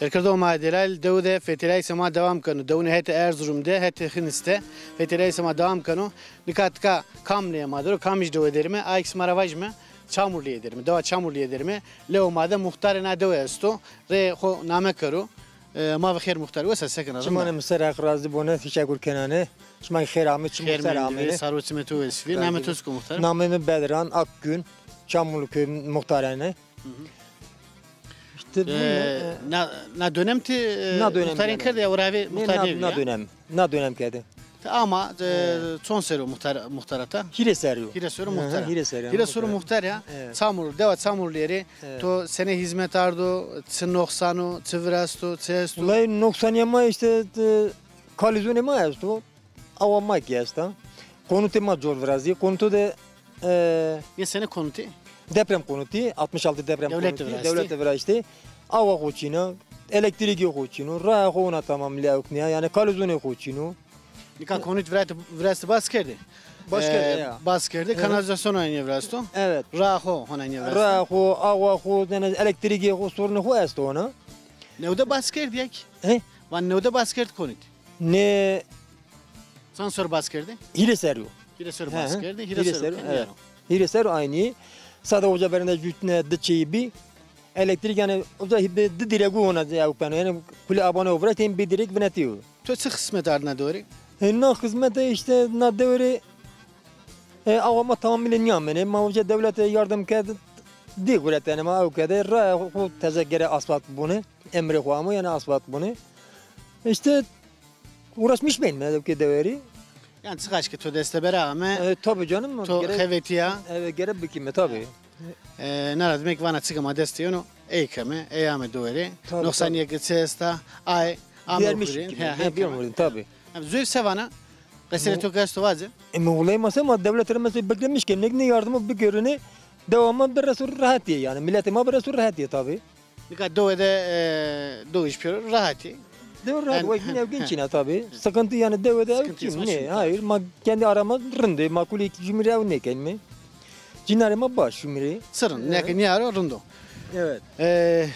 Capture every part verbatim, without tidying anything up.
Şêrkerdoxê ma delal, dew de fetelîyayîşê ma dewam keno. Dewunê hetê Erzurum de, hetê Xinis de fetelîyayîşê ma dewam keno. Nika tika kam leyê ma der o, kamij dewe derîme, ayîk sima ra vajîme, Çamurlîye derîme. Dewa Çamurlîye derîme. Lewo ma de muxtarê na dewe esto. Rê xo name kero. E, ma ve xêr muxtar. Wes a, se kena? Çimanê mi ser haq razî bone, teşekkür kenane. Şima xêr amê, çimû ser amêne. Sar û çimê to wes bî. Namê to çik o muxtar? Namê mi Bedran Akgün. Çamurlu köy muxtarene. Hı hı. İşte bu, e, na, na dönem ti, e, muxtarîn kerde ya, û ravê muxtarî nêbî ya? Na dönem, na dönem kerde. Ti ama, e, çond serrî yo muxtar, muxtarata? Hîrê serrî yo. Hîrê serrî yo muxtar a. Hîrê serrî yo muxtar ya. Çamurlu, dewa Çamurlîye rê to senê hîzmet ardo, çi noxsan o, çi virasto, çi esto? Wellahî noxsanîya ma işte, e, kalîzonê ma esto. Awa ma kî esta. Konutê ma cor virazî. Konuto de, e, nê senê konutî? Deprem konutî, altmış altı deprem konutî. Dewlet de viraştî. Awa xo çîn o, elektrîkê xo çîn o, raya xo hona tamamîle ewk nîya, yanî kalîzonê xo çîn o. Nika konut viraştî, viraştî bas kerdî. Bas kerdî, e, ya. Bas kerdî, kanalîzasyon aynî viraşto. Evet. Raya xo hona aynî viraşto. Raya xo, awa xo, yanî elektrîkê xo, sorunê xo esto hona. Newde bas kerdî ya kî? He? Van newde bas kerd konut. Nê. Çend serrî bas kerdî? Hîrê serrî yo. Hîrê serrî bas kerdî, hîrê serrî yo. Hîrê serrî aynî. Sade oca verende jûtne di çeyî bî. Elektrîk yanî oca hî-, di dîregu hona ewk beno. Yanî kulî abane o viraşt, hên bî dîrek vinetî yo. To çi xizmet ard na dewe rê? E, na xizmete işte na dewe rê, e, awa ma tamamîle nîyamêne. Ma oca dewlete yardım kerd, dî guretene ma ewk kerde. Raya xo teze gere asfalt bone. Emrê xo amo, yanî asfalt bone. İşte uğraşmış bîme ewkê dewe rê. Yanî çiqaş ke to destebere ame, e, tabii canım, to xevetîya. Evet, gere bikîme tabii. E, na ra demek vana çike ma dest de yeno, ey keme, ey ame dewe rê. Tabii, noxsanîye ke çi esta, ay ame hurîn. He, he, bîyarme hurîn, tabii. Hem züev se vana? Qeserê to ke esto vace. E, mi wuley ma se, ma dewlete rê mesela beklemiş ke, nek ne yardımı bikerine, dewa ma bireso rehetîye yanî, miletê ma bireso rehetîye tabii. Nika dewe de, e, dewij pêro rehetî. Dewe rehet, wek nî ewkîn çîna tabii. Sıkıntı yanî dewe de ewkîn nê. Hayır, ma kendi arama rindê, ma kulî jumîrê ew nêkenîme. Cinarê ma baş jumîrê. Çi rind, neke nîyaro rind o. Evet. E,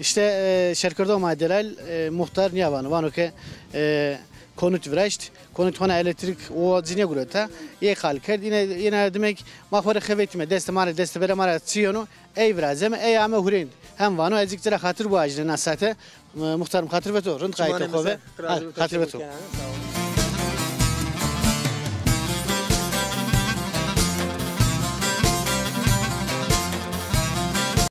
işte, e, şêrkerdoxê ma delal, e, muxtar nîya vano. Vano ke, e, konut viraşt, konut hona elektrîk û ci nêgureta. Yê qal kerd, yine, yine demek ma xo rê xevetîme, destê ma rê, destebere ma ra çi yeno, ey virazeme, ey ame hurên. Hem vano, ez cik ci ra xatir biwajîne na sate. E, muxtarım, xatir ve to, rind qayîtê xo ve. Xatir ve to.